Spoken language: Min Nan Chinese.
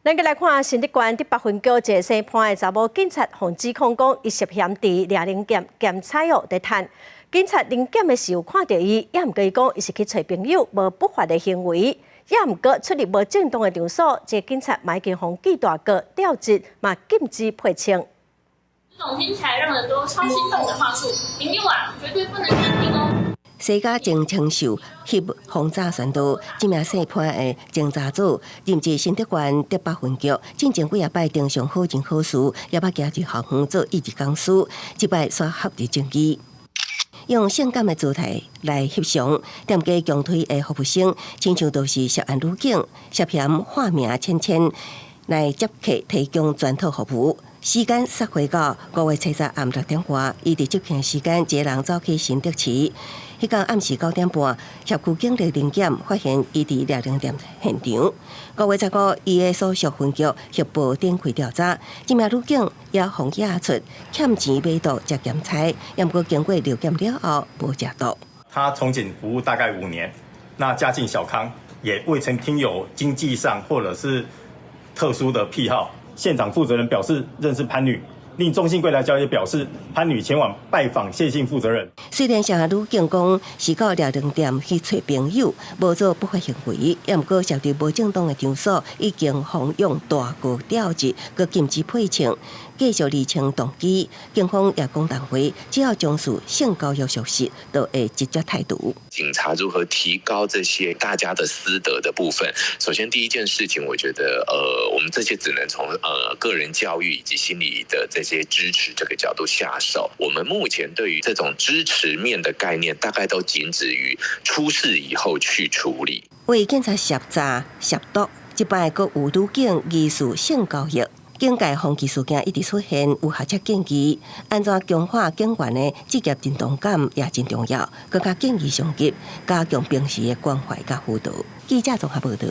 咱閣來看新竹縣竹北分局一个姓潘的查某警察，予指控講，伊涉嫌佇掠人店兼差哦佇趁。警察臨檢的時候看著伊，也毋過伊講伊是去揣朋友，無不法的行為，也毋過出入無正當的場所，這個警察嘛已經予記大過調職，嘛禁止配槍。這種聽起來讓人都超心動的話術，朋友啊，絕對不能相信哦。西家前清秀翕防詐宣導，這名姓潘的偵查組任職新竹縣竹北分局，進前幾仔擺登上好人好事，也捌行入校園做義日講師，這擺煞合入證據，用性感的姿態來翕相，店家強推的服務生，親像都是涉案女警，涉嫌化名芊芊來接客提供全套服務。時間殺回到5月70暗6點外，伊佇接客時間，一个人走去新竹市。彼工暗時9點半，協區警力臨檢，發現伊佇掠人店現場。5月15，伊的所屬分局協報展開調查，這名女警也予驗出欠錢買毒食鹹菜，毋過經過尿檢了後無食毒。他從警服務大概5年，那家境小康，也未曾聽有經濟上或者是特殊的癖好。現場負責人表示認識潘女，另中信櫃檯小姐表示潘女前往拜訪謝姓負責人。雖然涉案女警講是到掠人店去揣朋友，無做不法行為，也毋過涉入無正當的場所，已經予用大過調職，閣禁止配槍，繼續釐清動機。警方也講重話，只要將事性交易屬實，就會直接態度。警察如何提高這些大家的私德的部分？首先第一件事情，我覺得，我們這些只能從個人教育以及心理的這些支持這個角度下手。我們目前對於這種支持面的概念，大概都僅止於出事以後去處理。為警察涉詐涉毒，這擺閣有女警疑似性交易。警界風紀事件一直出現，有學者建議，按怎強化警員的職業認同感也真重要，閣較建議上級加強平時的關懷佮輔導。記者綜合報導。